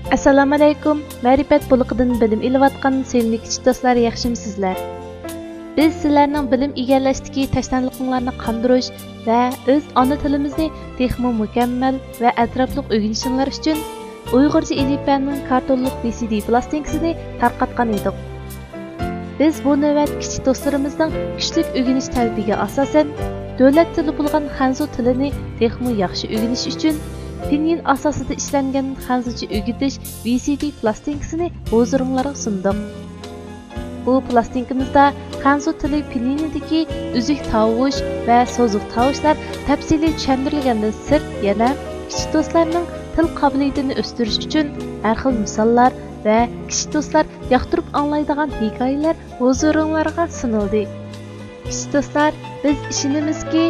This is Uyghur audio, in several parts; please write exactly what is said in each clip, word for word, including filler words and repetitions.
ئەسسالامۇئەلەيكۇم، مەرىپەت بۇلىقىدىن بىلىم ئېلىۋاتقان سۆيۈملۈك كىچىك دوستلار، ياخشىمۇسىزلەر؟ بىز سىلەرنىڭ بىلىم ئىگىلەشتىكى تەشنالىقىڭلارنى قاندۇرۇش ۋە ئۆز ئانا تىلىمىزنى تېخىمۇ مۇكەممەل ۋە ئەتراپلىق ئۆگىنىشىڭلار ئۈچۈن ئۇيغۇرچە ئېلىپبەنىڭ كارتونلۇق ۋى سى دى پلاستىنكىسىنى تارقاتقان ئىدۇق. بىز بۇ نۆۋەت كىچىك دوستلىرىمىزنىڭ كۈچلۈك ئۆگىنىش تەلىپىگە ئاساسەن، دۆلەت تىلى بولغان خەنزۇ تىلىنى تېخىمۇ ياخشى ئۆگىنىش ئۈچۈن، پىنيىن ئاساسىدا ئىشلەنگەن خەنزۇچە ئۆگىتىش ۋى سى دى پلاستىنكىسىنى ھۇزۇرۇڭلارغا سۇندۇق. بۇ پلاستىنكىمىزدا خەنزۇ تىلى پىنيىنىدىكى ئۈزۈك تاۋۇش ۋە سوزۇق تاۋۇشلار تەپسىلىي چۈشەندۈرۈلگەندىن سىرت، يەنە كىچىك دوستلارنىڭ تىل قابىلىيىتىنى ئۆستۈرۈش ئۈچۈن ھەر خىل مىساللار ۋە كىچىك دوستلار ياقتۇرۇپ ئاڭلايدىغان ھېكايىلەر ھۇزۇرۇڭلارغا سۇنۇلدى. كىچىك دوستلار، بىز ئىشىنىمىزكى،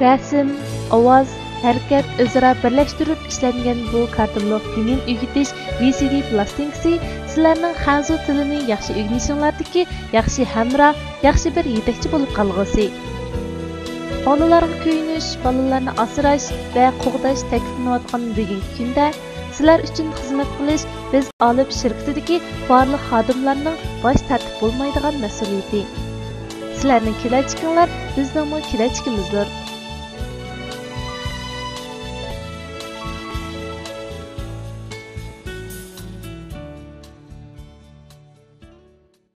رەسىم، ئاۋاز، ھەرىكەت ئۆزئارا بىرلەشتۈرۈپ ئىشلەنگەن بۇ كارتونلۇق پىنيىن ئۆگىتىش ۋى سى دى پلاستىنكىسى سىلەرنىڭ خەنزۇ تىلىنى ياخشى ئۆگىنىشىڭلاردىكى ياخشى ھەمراھ، ياخشى بىر يېتەكچى بولۇپ قالغۇسى. بالىلارغا كۆيۈنۈش، بالىلارنى ئاسراش ۋە قوغداش تەكىتلىنىۋاتقان بۈگۈنكى كۈندە، سىلەر ئۈچۈن خىزمەت قىلىش بىز ئالىپ شىركىتىدىكى بارلىق خادىملارنىڭ باش تارتىپ بولمايدىغان مەسئۇلىيىتى. سىلەرنىڭ كېلەچىكىڭلار بىزنىڭمۇ كېلەچىكىمىزدۇر.